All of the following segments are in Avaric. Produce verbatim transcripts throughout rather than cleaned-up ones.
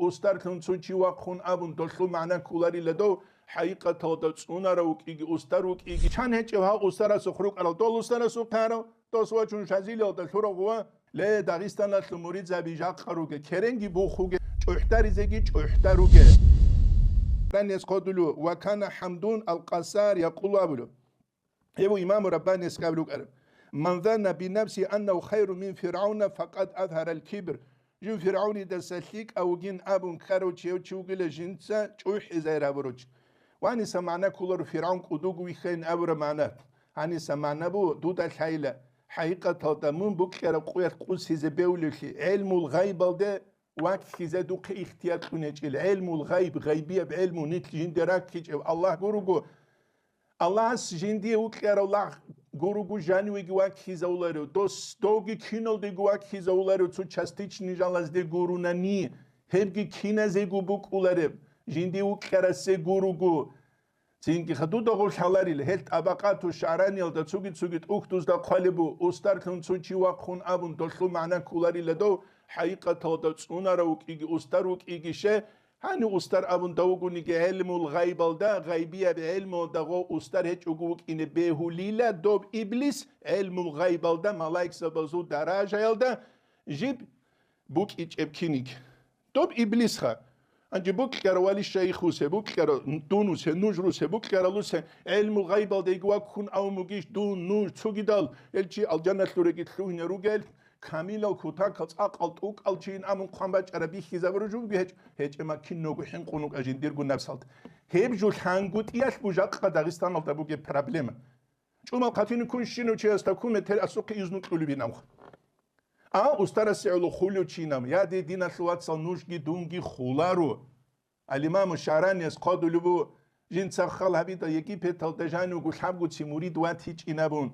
устарлъун цо чи вахъун абун, долъул магӀна кколарила дов, хӀакъикъаталда цӀунарав вукӀиги, устар вукӀиги. Чан гьечӀев гьав устарасухъ рукӀарал, дол устарасухъ гьарав, дос вачун шазилалда лъурав гъува. Ле, Дагъистаналъул муридзаби жакъа руге, керенги бухуге, чӀухӀдаризеги чӀухӀда руге. Ранес кодулю ва кана Хамдун ал-Къассар якъулу абулю. Гьев имаму Раббанияс абулукӀараб: «Ман занна бинафси аннаху хайру мин Фиргьавна, факъад азгьарал кибр». Жив Фиргьавнидаса лъикӀав вугин абун ккарав чи гьев чи вугила жинца чӀухӀизайир гьабурав чи. Ваниса магӀна кколаро Фиргьавн кӀудуг вихьайин абураб магӀна. Гьаниса магӀна бу дуда лъайила, хӀакъикъаталда мун букьараб къуялъ къусизе бевлевлъи, гӀелмул гъайбалде ваккизе духъе ихтияр кьун гьечӀел, гӀелмул гъайб, гъайбияб гӀелму нилъ жинде раккичӀев Аллагь гуруго. Аллагьас жиндие вукьарав лагъ гуруго жанивеги ваккизавуларев, дос довги киналдего ваккизавуларев цо частичный жалазде гурунани, гьебги киназего букӀулареб, жиндие вукьарасе гуруго. Цинги хадуда гъур лъаларил, гьел ТӀабакъату ШагӀраниялда цуги-цуги тӀухьдузда хъвалеб бу, устарлъун цо чи вахъун абун, долъул магӀна кколарила дов, хӀакъикъаталда цӀунарав вукӀиги, устар вукӀиги ше, Гьанив устар абун давугониги гӀелмул гъайбалда, гъайбияб гӀелмуялда гъов устар гьечӀого вукӀине бегьулила доб иблис гӀелмул гъайбалда малаикзабазул даражаялда жиб букӀичӀеб киниг. Доб иблисха. Гьанже букьара вали шайихусе, букьара дунусе, нужрусе, букьаралусе гӀелмул гъайбалда йигваккун авмугищ дун, нуж, цогидал, гьел чи алжаналъуреги лъугьине ругел, Камилал кутакал цӀакъал тӀукӀал чийин абун хъван бачӀараб бихьизабураб жо буго гьечӀ-, гьечӀема киналго хӀинкъун вукӀа жиндирго напсалда. Гьеб жо лъангутӀиялъ бу жакъа Дагъистаналда бугеб проблема. ЧӀумал хъатинин ккун щинав чиясда ккун метер асухъе изну кьулебин абха. А устарасе гӀоло хулев чинаб, я дир диналъул вацал нужги дунги хуларо. Ал-Имаму ШагӀраниялъ хъвалеб буго, жинца хал гьабида Египеталда жанивго лъабгоцин мурид ватичӀин абун.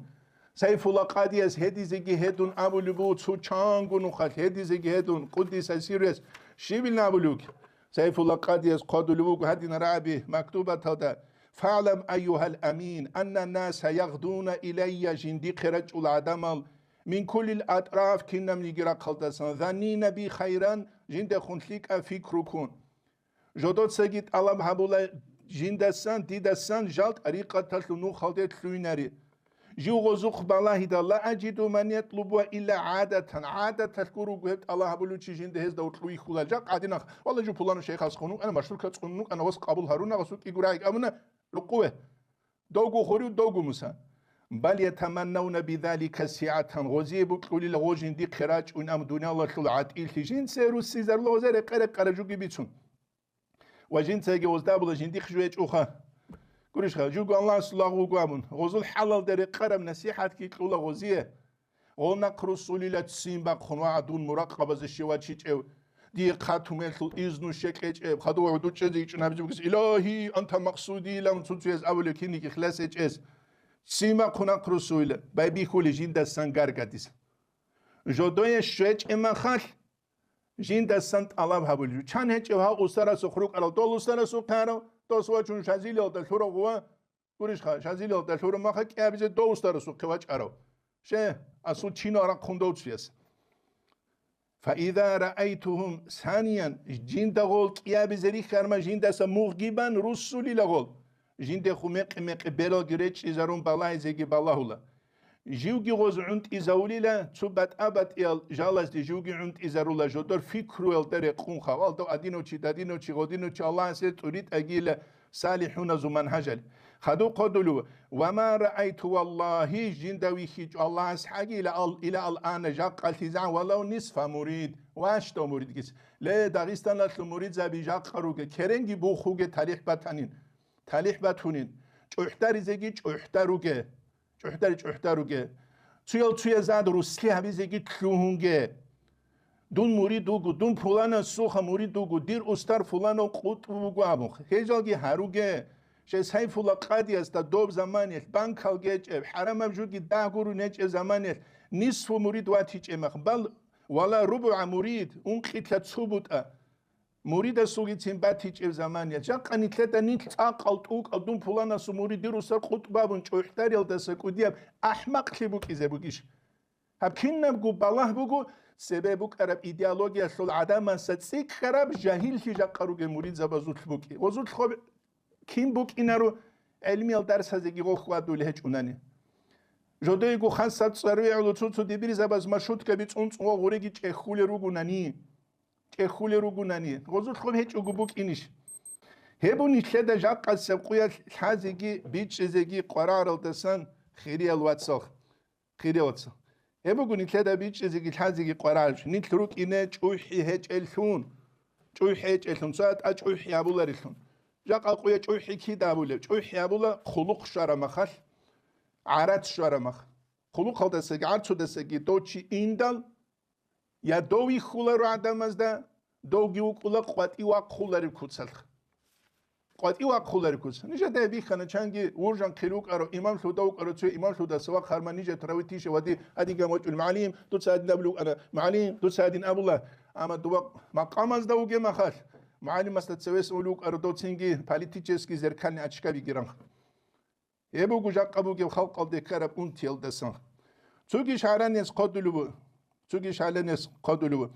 Сайфулла Къадияс гьедизеги гьедун абулеб буго, цо чанго нухалъ гьедизеги гьедун, къуддиса сирругьу, щибилан абулеб буго. Сайфулла Къадияс хъвалеб буго гьадинаб рагӀаби мактубаталда: «ФагӀлам, айюгьал амин, анна ннаса ягъдуна илайя», жиндихъе рачӀула гӀадамал, «мин куллил атӀраф», кинабниги рахъалдасан, «заннина би хайран», жиндехун лъикӀаб пикру ккун. Жодоцаги тӀалаб гьабула жиндасан, дидасан жал тӀарикъаталъул нухалде лъугьинари. Жив гъозухъ балагьида: «Ла ажиду ман ятлубугьа илла гӀадатан». ГӀадаталъ гуро гьеб тӀалаб гьабулев чи жинда гьезда гьоркьов вихьула. Жакъа гьадинаб: «Валла, жив пуланав шайхас хъун вукӀана, машгьуркал цӀунун вукӀана, вас къабул гьаруна, вас вукӀиго рагӀи абуна, рукъуве». Довго хурив, довго муса. Бал ятаманнавна бидалика сигӀатан, гъозие букьулила гъо жиндихъе рачӀун, ам дуниялалъул гӀатӀилъи жинце руссизарула, гъозе рекъа-рекъараб жуги бицун. Ва жинцаги гъоздабула жиндихъ жугьечӀоха. Гурищха, жуго Аллагьасул лагъ вуго абун, гъозул хӀалалда рекъараб насихӀатги кьула гъозие. Гъо нахъ русулила ццин бахъун ва гӀадун муракъабазе щивачичӀев, дие хъатумелъул изну щекьечӀеб, хадув гӀуду чӀезе ичӀун гьабизе бугес, «Илагьи, анта максуди», илан цуцуяз абулеб кинниги ихлас гьечӀез. Ццин бахъун нахъ русулила, байбихьули жиндасан гаргадиса. Жодое щвечӀеб махалъ, жиндасан тӀалаб гьабулев. Чан гьечӀев гьав устарасухъ рукӀарал, дол устарасухъ гьарав, дос вачун шазилиялда лъурав гъува, Гурищха, шазилиялда лъураб маха кӀиабизе дов устарасухъе вачӀарав. Ще, асул чинал рахъун дов чияс. Фаиза раайтугьум саниян, жинда гъол кӀиабизе рихьарма жиндаса мугъги бан руссулила гъол. Жинде ху мекъи-мекъи бералги речӀчӀизарун балагьизеги балагьула. Живги гъоз гӀунтӀизавулила, цо батӀа-батӀиял жалазде живги гӀунтӀизарула, жодор фикруялда рекъун хавалда адинав чи, дадинав чи, гъодинав чи Аллагьасе тӀуритӀагила, салихӀуназул мангьажал. Хадуб хъодулев: «Ва ма раайту валлагьи», жинда вихьичӀо Аллагьас хӀагила ал, ила ал-ана жакъалъизан валав нисфа мурид, ващдав муридгис. Ле, Дагъистаналъул муридзаби жакъа руге, керенги бухуге талихӀ батанин. ТалихӀ батунин. ЧӀухӀдаризеги чӀухӀда руге. ЧӀухӀдари чӀухӀда руге. Цуял цуязад руслъи гьабизеги лъугьунге. Дун мурид вуго, дун пуланасухъа мурид вуго, дир устар пуланав къутӀбу буго абун. Гьезалги гьаруге. Шей Сайфулла къадиясда доб заманиялъ банкал гечӀеб, хӀарамаб жуги дагь гурун гьечӀеб заманиялъ нисфу мурид ватичӀеб мах, бал вала рубугӀа мурид, ункъилъа цо бутӀа. Муридасулгицин батичӀеб заманиялъ. Жакъа нилъеда нилъ цӀакъал тӀукӀал дун пуланасул мурид дир устар къутӀбу абун чӀухӀдариялдаса кӀудияб ахӀмакълъи букӀизе бугищ? Гьаб кинабго балагь буго, цебе букӀараб идеологиялъул гӀадамазда цӀикӀкӀараб жагьиллъи жакъа ругел муридзабазулъ букӀи. Гъозулъ хоб кин букӀинаро гӀелмиял дарсазеги гъо хьвадулел гьечӀунани. Жодойго хансаб цӀарвегӀуло цо-цо дибирзабаз маршруткаби цӀун-цӀун ва гъуреги чӀехулел ругунани. ЧӀехулел ругунани. Гъозулъ хоб гьечӀого букӀинищ? Гьеб буго нилъеда жакъасеб къуялъ лъазеги бичӀчӀизеги къвараралдасан, хириял вацал. Хириял вацал. Гьеб буго нилъеда бичӀчӀизеги лъазеги къвараралъ. Нилъ рукӀине чӀухӀи гьечӀеллъун. ЧӀухӀи гьечӀеллъун. Цо тӀа чӀухӀи гьабуларелъун. Жакъа къуя чӀухӀи кида абулеб? ЧӀухӀи гьабула хъулухъ щвараб махалъ, гӀарац щвараб махалъ. Хъулухъалдасаги гӀарцудасаги дов чи индал, я дов вихьуларо гӀадамазда, довги вукӀула къватӀив вахъулареб куцалъ. КъватӀив вахъулареб куцалъ. Нижеда гьеб бихьана, чанги вуржан хъил вукӀаро, имамлъуда вукӀаро, цо имамлъудаса вахъ гьарма нижет равитиша ва ди-, гьадиган вачӀун, «МугӀалим, дуца гьадин абулев вукӀана, мугӀалим, дуца гьадин абула». Амма дова макъамазда вугеб махалъ, мугӀалимасда цевес улев вукӀаро, доцинги политический зеркальный очкабиги ранха. Гьеб буго жакъа бугеб халкъалде ккараб унтиялдасан. Цоги шагьранияс хъодулев ву-, цоги шагьранияс хъодулев ву.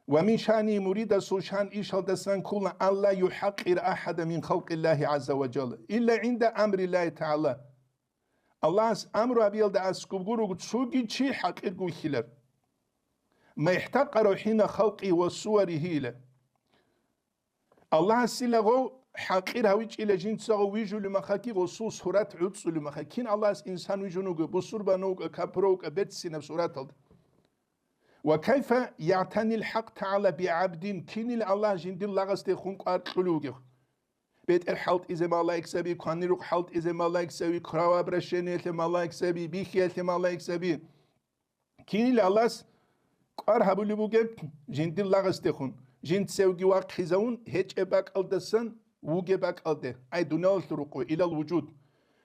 Ва мин шани, муридасул шан ишалдасан ккола, «Алла юхӀакъира ахӀада мин халкъиллагьи гӀазза ва жалла, илла гӀинда амриллагьи тагӀала». Аллагьас амру гьабиялда аскӀуб гуруго цоги чи хӀакъирго вихьилар. «Ма ихӀтакъарав хӀина халкъи ва суваригьи» ила. Аллагьасила гъов хӀакъир гьавичӀила жинцаго вижулев махаки, гъосул сурат гӀуцӀулев махаки. Кин Аллагьас инсан вижун вуго, бусурбан вукӀа, капур вукӀа, берцинаб сураталда. «Ва кайфа ягӀтанил хӀакъ тагӀала бигӀабдин», кинил Аллагь жиндир лагъасдехун кӀвар кьулев вугев? БетӀер хӀалтӀизе малаикзаби, кванирухъ хӀалтӀизе малаикзаби, кровообращениялъе малаикзаби, бихьиялъе малаикзаби. Кинил Аллагьас кӀвар гьабулеб бугеб жиндир лагъасдехун, жинцевги вахъизавун гьечӀеб бакӀалдасан вугеб бакӀалде, ай дуниялалъул рукъу, илал вужуд.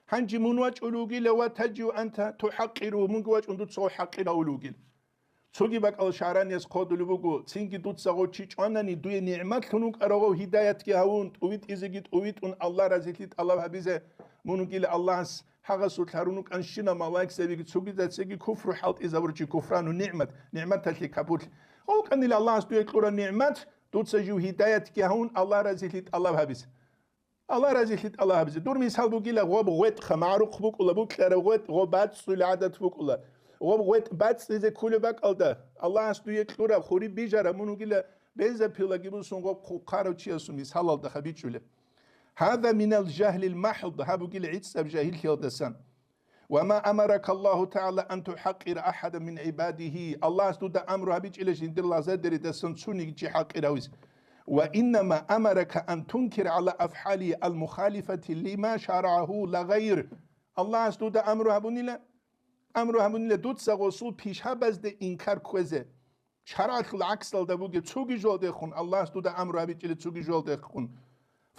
Гьанже мун вачӀулев вугила ва тажиу анта тухӀакъиру, мунги вачӀун дуца гъов хӀакъир гьавулев вугил. Цоги бакӀал шагьранияс хъодулеб буго, цинги дуца гъов чи чӀванани, дуе нигӀматлъун вукӀарав гъов гьидаятги гьавун, тӀувитӀизеги тӀувитӀун, Аллагь разилъи тӀалаб гьабизе мун вугила Аллагьас. Гьагъасулъ гьарун вукӀанщина малаикзабиги цогидацаги куфру хӀалтӀизабурчи, куфрану нигӀмат, нигӀматалъе капурлъи. ВукӀанила Аллагьас дуе кьураб нигӀмат, дуца жив гьидаятги гьавун, Аллагь разилъи тӀалаб гьабизе. Аллагь разилъи тӀалаб гьабизе. Дур мисал бугила, гъоб гъветӀха магӀрухъ букӀула, букьараб гъветӀ гъоб бацӀцӀула гӀадат букӀула. Гъоб гъветӀ бацӀцӀизе кколеб бакӀалда, Аллагьас дуе кьураб, хуриб бижараб мун вугила, бензопилаги бусун гъоб хъухъарав чиясул мисалалда хабичӀулеб. Гьаза минал жагьлил махӀд, гьаб бугила гӀицӀаб жагьиллъиялдасан. Ва ма амарака Аллагьу тагӀала ан тухӀакъира ахӀадан мин гӀибадигьи, Аллагьас дуда амру гьабичӀила жиндир лагъзадеридасан цониги чи хӀакъир гьавизе. Ва иннама амарака ан тункира гӀала афгӀалигьи ал-мухалифати лима шарагӀагьу ла гъайр. Аллагьас дуда амру гьабунила, амру гьабунила дуца гъосул пишабазде инкар кквезе. ШаргӀалъул гӀаксалда бугеб цоги жолдехун, Аллагьас дуда амру гьабичӀила цоги жолдехун.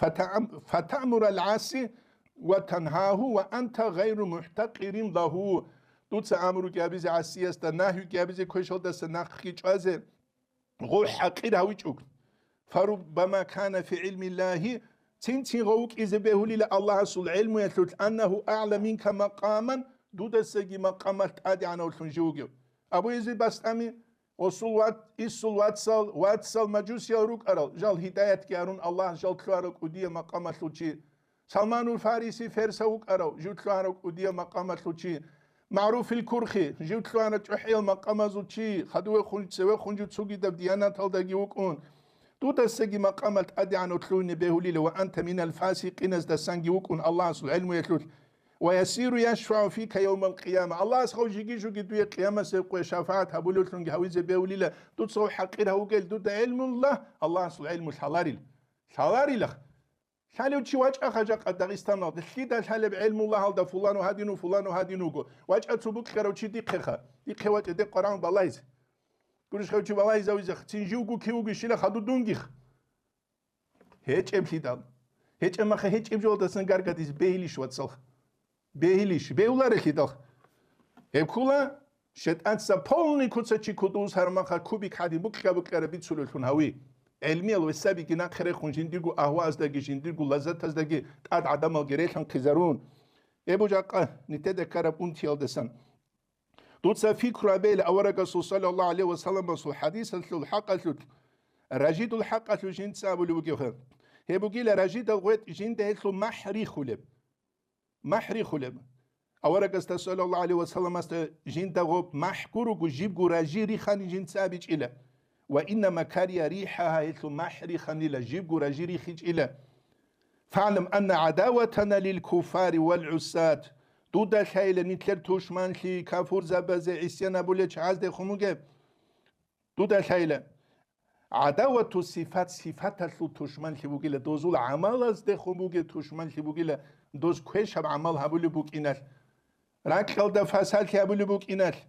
Фатаам-, фатаамурал гӀаси ва тангьагьу ва анта гъайру мухӀтакъирин лагьу. Дуца амруги гьабизе гӀасиясда, нагьюги гьабизе квешалдаса нахъги чӀвазе гъов хӀакъир гьавичӀого. Фаруббама кана фи гӀилмиллагьи, цин-цин гъов вукӀизе бегьулила Аллагьасул гӀелмуялъулъ, аннагьу агӀла минка макъаман, дудасаги макъамалъ тӀадегӀанавлъун жив вугев. Абу Язид Бастами, Гъосул ват-, исул вацал, вацал мажусиял рукӀарал, жал гьидаятги гьарун, Аллагь жал лъугьарав кӀудияв макъамалъул чи. Салманул Фариси Ферса вукӀарав, жив лъугьарав кӀудияв макъамалъул чи. МагӀруфил Курхи, жив лъугьарав чӀухӀиял макъамазул чи, хадувехун, цевехун жив цогидаб диянаталдаги вукӀун. Дудасаги макъамал тӀадегӀанав лъугьине бегьулила ва анта минал фасикъиназдасанги вукӀун Аллагьасул гӀелмуялъулъ. Ва ясиру яшфагӀу фика явмал къияма. Аллагьас гъов жиги-жуги дуе къиямасеб къуе шафагӀат гьабулевлъунги гьавизе бегьулила, дуца гъов хӀакъир гьавугел дуда гӀелмулла, Аллагьасул гӀелму лъаларил. Лъаларила. Лъалев чи вачӀаха жакъа Дагъистаналда, лъида лъалеб гӀелмула гьалда фулану гьадину, фулану гьадин вуго. ВачӀа цо букьарав чи дихъеха. Дихъе вачӀа, дехъ къварагӀун балагьизе. Гурищ хев чи балагьизавизех, цин живго кив вугищила хаду дунгих. ГьечӀеблъидал. ГьечӀеб маха гьечӀеб жолдасан гаргадизе бегьилищ, вацал? Бегьилищ, бегьуларелъидал. Гьеб ккула, шайтӀанца полный куца чи кутӀуз гьармаха кубик гьадин букьа-букьара бицулевлъун гьави. ГӀелмиял ва сабиги нахъе рехун жиндирго агьвааздаги, жиндирго лаззатаздаги тӀад гӀадамалги релъанхъизарун. Гьеб жакъа нитеда ккараб унтиялдасан. Дуца пикру гьабейла аварагасул саллаллагьу гӀалайгьи ва салламасул хӀадисалъул хӀакъалъулъ, ражидул хӀакъалъулъ жинца абулеб бугебха. Гьеб бугила ражидал гъветӀ жинда гьелъул махӀ рихулеб. МахӀ рихулеб. Аварагасда саллаллагьу гӀалайгьи ва салламасда жинда гъоб махӀ гуруго, жибго ражи рихани жинца абичӀила. Ва иннама кария рихӀагьа, гьелъул махӀ риханила, жибго ражи рихичӀила. ФагӀлам анна гӀадаватана лил куффари вал гӀуссат. Дуда лъайила нилъер тушманлъи, кафурзабазе, гӀисян абулел чагӀаздехун бугеб. Дуда лъайила. ГӀадавату сифат, сифаталъул тушманлъи бугила, дозул гӀамалаздехун бугеб тушманлъи бугила, доз квешаб гӀамал гьабулеб букӀиналъ, ракьалда фасалъи гьабулеб букӀиналъ.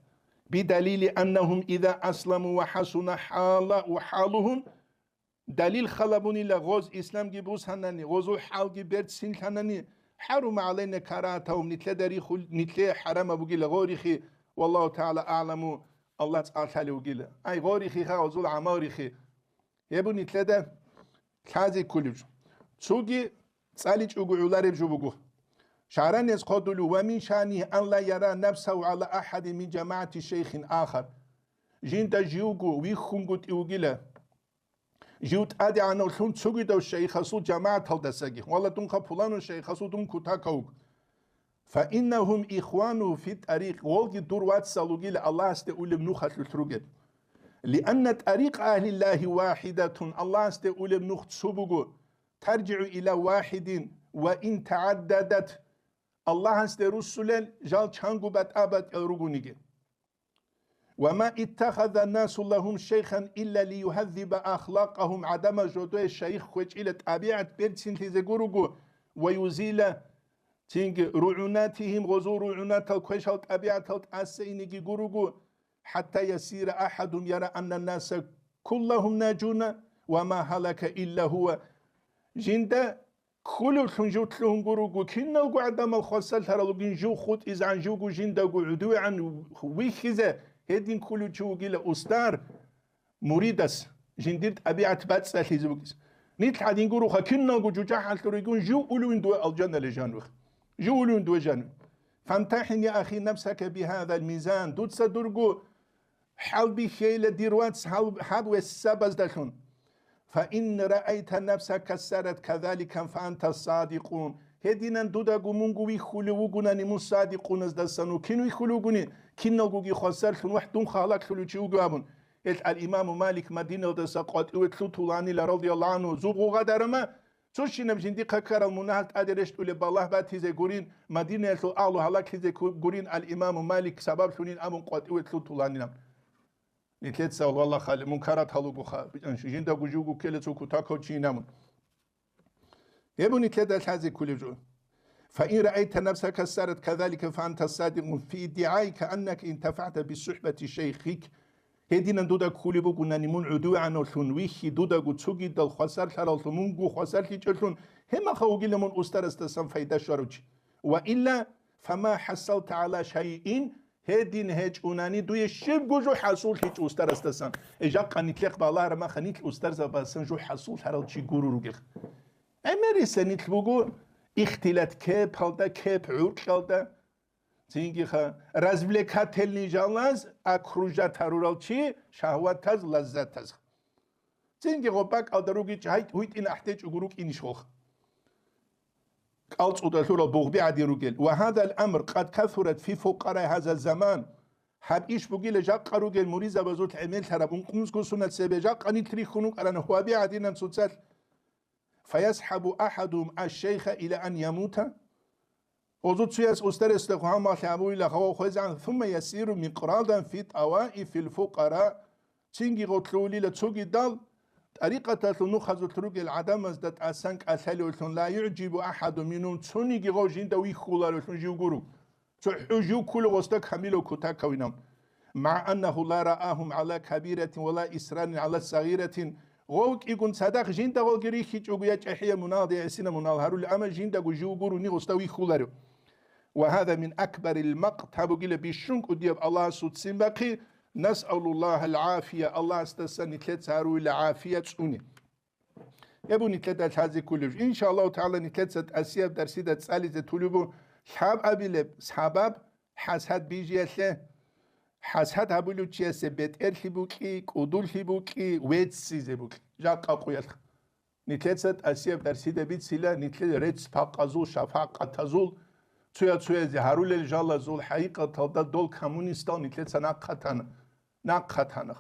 Бидалили аннагьум иза асламу ва хӀасуна хӀала-, ва хӀалугьум, далил халабунила гъоз исламги бусанани, гъозул хӀалги берцинлъанани, хӀарума гӀалайна карагьатагьум, нилъеда рихул-, нилъее хӀарамаб бугила гъорихи, валлагьу тагӀала агӀламу, Аллагь цӀалъалев вугила. Ай, гъорихиха, гъозул гӀамалрихи. Гьеб нилъеда лъазе кколеб жо. Цоги цӀаличӀого гӀолареб жо буго. ШагӀранияс хъодулев: «Ва мин шаънигьи ан ла яра нафсагьу гӀала ахадин мин жамагӀати шайхин ахар». Жинда живго вихьунгутӀи вугила. Жив тӀадегӀанавлъун цогидав шайхасул жамагӀаталдасаги, вала дунха пуланун шайхасул дун кутакав вуго. Фаиннагьум ихванугьу фи тӀарикъ, гъолги дур вацал ругила Аллагьасде улеб нухалъулъ ругел. Лианна тӀарикъа агьлиллагьи вахӀидатун, Аллагьасде улеб нух цо буго, таржигӀу иля вахӀидин ва ин тагӀаддадат, Аллагьасде руссулел жал чанго батӀа-батӀиял ругониги. Ва ма иттахаза насу лагьум шайхан илля лиюгьаззиба ахлакъагьум, гӀадамаз жодое шайх хвечӀила тӀабигӀат берцинлъизе гуруго, ва юзила, цинги ругӀунатигьим, гъозул ругӀунатал квешал тӀабигӀатал тӀаса инеги гуруго, хӀатта ясира ахадум яра анна наса куллагьум нажуна ва ма гьалака илля гьува. Жинда кколевлъун жив лъугьун гуруго, киналго гӀадамал хвасарлъарал ругин, жив хутӀизегӀан, живго жиндаго гӀодовегӀан вихьизе гьедин кколев чи вугила устар, муридас, жиндир тӀабигӀат бацӀцӀалъизе букӀизе. Нилъ гьадин гуроха, киналго жужахӀалъур ругин, жив улевин дуе алжанале жаниве. Жив улевин дуе жаниве. ФантахӀин, я ахи, нафсака бигьазал мизан, дуца дурго хӀалбихьейила, дир вац, гьал-, гьаб весабаздалъун. Фаин раайта нафсака сарат казалика фаанта садикъун. Гьединан дудаго мунго вихьулев вугунани мун садикъуназдасан ву. Кин вихьулев вугуни? Киналгоги хвасарлъун вахӀ дун халаклъулев чи вуго абун. Гьел ал-Имаму Малик Мадиналдаса къватӀиве лъутуланила, радияллагьу гӀангьу, зугъу гъадарама, цо щинаб жиндихъа ккарал мунагьал тӀаде рещтӀулеб балагь батизе гурин, Мадинаялъул агьлу гьалаклъизе ку-, гурин ал-Имаму Малик сабаблъунин абун къватӀиве лъутуланилан. Нилъеца валлагь хали мункарат гьалугуха, жиндаго живго ккелецо кутакав чи инамун. Гьеб нилъеда лъазе кколеб жо. Фаин раайта нафсака сарат казалика фаанта садикъун фи иддигӀаика аннака интафагӀта бисухӀбати шайхик. Гьединан дуда кколеб бугунани мун гӀодовегӀанавлъун вихьи, дудаго цогидал хвасарлъараллъун, мунго хвасарлъичӀеллъун, гьебмаха вугила мун устарасдасан пайда щварав чи. Ва илла, фама хӀасалта гӀала шайин, гьедин гьечӀунани дуе щибго жо хӀасуллъичӀо устарасдасан. Э, жакъа нилъехъ балагьараб маха нилъ устарзабасан жо хӀасуллъарал чи гуро ругел. ГӀемерисеб нилъ буго ихтилат кепалда, кеп гӀуркьалда. Цинги-ха, развлекательный жалаз окружать гьарурал чи шагьватаз, лаззатаз. Цинги гъо бакӀалда ругич гьай-, гьуйтӀин ахӀдечӀого рукӀинищ гъох. КӀалцӀуда лъурал бугъби гӀадин ругел. Ва гьадал амр къад касурат фи фукъараи гьаза заман. Гьаб иш бугила жакъа ругел муризабазул гӀемерлъараб ункънусго сунат цебе жакъа нилъ рихьун рукӀарана гьваби гӀадинан цоцалъ. Фаясхабу ахадум аш-шайха ила ан ямута. Гъозу цуяс устаресда гьамалъи абуила хавал хвезегӀан, сумма ясиру микърадан фи таваифил фукъара. Цинги гъотлъулила цогидал тӀарикъаталъул нухазулъ ругел гӀадамазда тӀасан кӀалъалевлъун, ла югӀжибу ахаду минум, цониги гъов жинда вихьуларевлъун жив гуро. ЦохӀо жив ккула гъосда камилав кутакавинав. МагӀа аннагьу ла раахум гӀала кабиратин ва ла исрарин гӀала сагъиратин. Гъов кӀигун цадахъ жинда гъолги рихьичӀого я чӀахӀиял муналда, я гӀисинал мунал гьарулел, амма жиндаго жив гурони гъосда вихьуларев. Ва гьаза мин акбарил макът, гьаб бугила бищун кӀудияб Аллагьасул ццин бахъи, насъалуллагьал гӀафия, Аллагьасдаса нилъеца гьаруила гӀафия цӀуни. Гьеб нилъеда лъазе кколеб жо. Иншаллагьу тагӀала, нилъеца тӀасияб дарсида цӀализе тулеб буго лъабабилеб сабаб хӀасад бижиялъе. ХӀасад гьабулев чиясе бетӀерлъи букӀи, кӀудуллъи букӀи, веццизе букӀи. Жакъа къуялъ. Нилъеца тӀасияб дарсида бицила, нилъер рецц-пакъазул, шафагӀатазул, цоя-цоязе гьарулел жалазул, хӀакъикъаталда дол коммунистал нилъеца нахъа тана. Нахъа тана.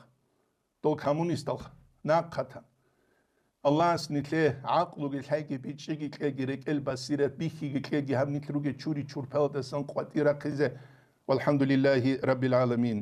Дол коммунистал нахъа тана. Аллагьас нилъе гӀакълуги лъайги, бичӀчӀиги кьеги, рекӀел басират бихьиги кьеги, гьаб нилъ ругел чури-чурпаялдасан къватӀир рахъизе. Валхамдулиллагьи раббил гӀаламин.